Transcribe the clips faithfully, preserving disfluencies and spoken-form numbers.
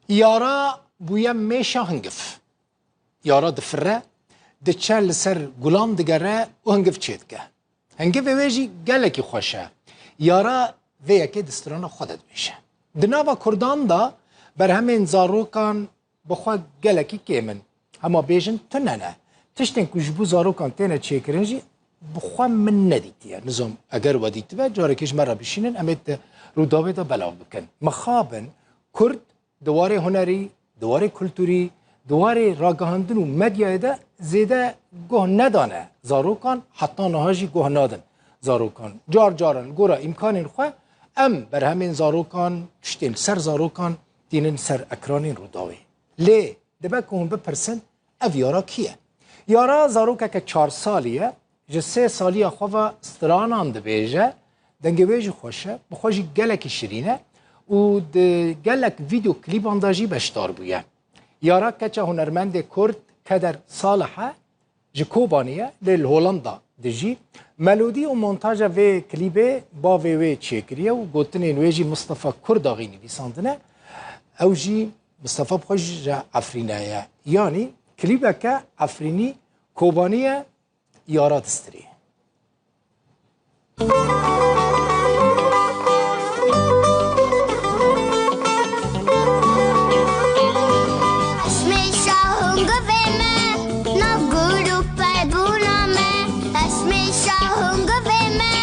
Yara bûye mêşa hingiv. Yara difire, diçe li ser gulan digere û hingiv çêdike. Hingivê wê jî gelekî xweş e. Yara vê yekê di strana xwe de dibêje. Di nava Kurdan de berhemên zarokan bi xwe gelekî kêm in. Hema bêjin tune ne. Tiştên ku ji bo zarokan têne çêkirin jî bi xwe min nedîtiye. Nizam eger we dîtibe, carekê ji me re bişînin, em ê di Rûdawê de belav bikin. Mixabin Kurd di warê hunerî, di warê kulturî, di warê ragihandin û medyayê de zêde guh nedane zarokan, heta niha jî guh nadin zarokan. Car caran li gora îmkanên xwe em berhemên zarokan, tiştên li ser zarokan tînin ser ekranên Rûdawê. Lê dibe ku hûn bipirsin, ev Yara kî ye? Yara zarokeke çar salî ye, ji sê saliya xwe ve stranan dibêje, dengê wê jî xweş e, bi xwe jî gelekî şirîn e û di gelek vîdeo klîban de jî beşdar bûye. Yara keça hunermendê Kurd Keder Salih e, ji Kobanî ye, lê li Holanda dijî. Melodî û montaja vê klîbê bavê wê çêkiriye û gotinên wê jî Mistefa Kurdaxî nivîsandine. Ew jî, Mistefa bi xwe jî ji Efrîne ye. Yanî klîbeke Efrînî, Kobanî ye, Yara distirê. Eşmê şahûn guvê me, nav gul û perbûna me. Eşmê şahûn guvê me,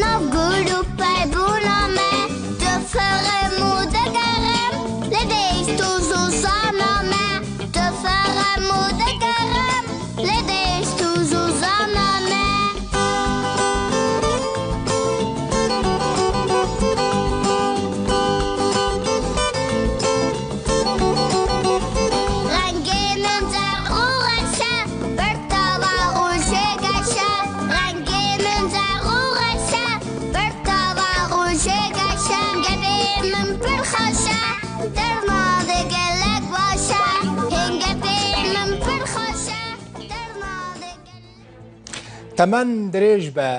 nav gul û perbûna me. Difirim û digerim, li dêst û zûzana me. Difirim û digerim, li dêst û zûzana me. Rengê min zerx û reş e, bertava rojê geş e. Rengê min zerx û reş e, bertava rojê geş e. Hingevê min pir xweş e, derna de gelek baş e. Hingevê min pir xweş e, derna de gelek Temen dirêj be,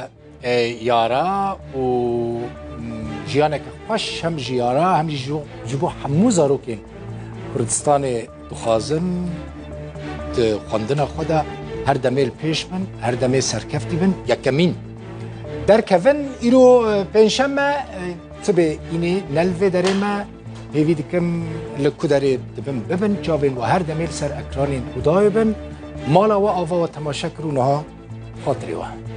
e, Yara û, mm, jiyaneke xweş hem ji Yara hem jî ji, ji bo hemû zarokên Kurdistanê dixwazin di xwendina xwe de her demê li pêş bin, her demê serkeftî bin. Yekemîn derkevin, îro, e, pêncşeme, e, sibê înê ne li vê derê me. Hêvî dikim li ku derê dibin bibin, çavên we her demê li ser ekranên Rûdawê bin. Mala we, ava we temaşe kir û niha xatirê we.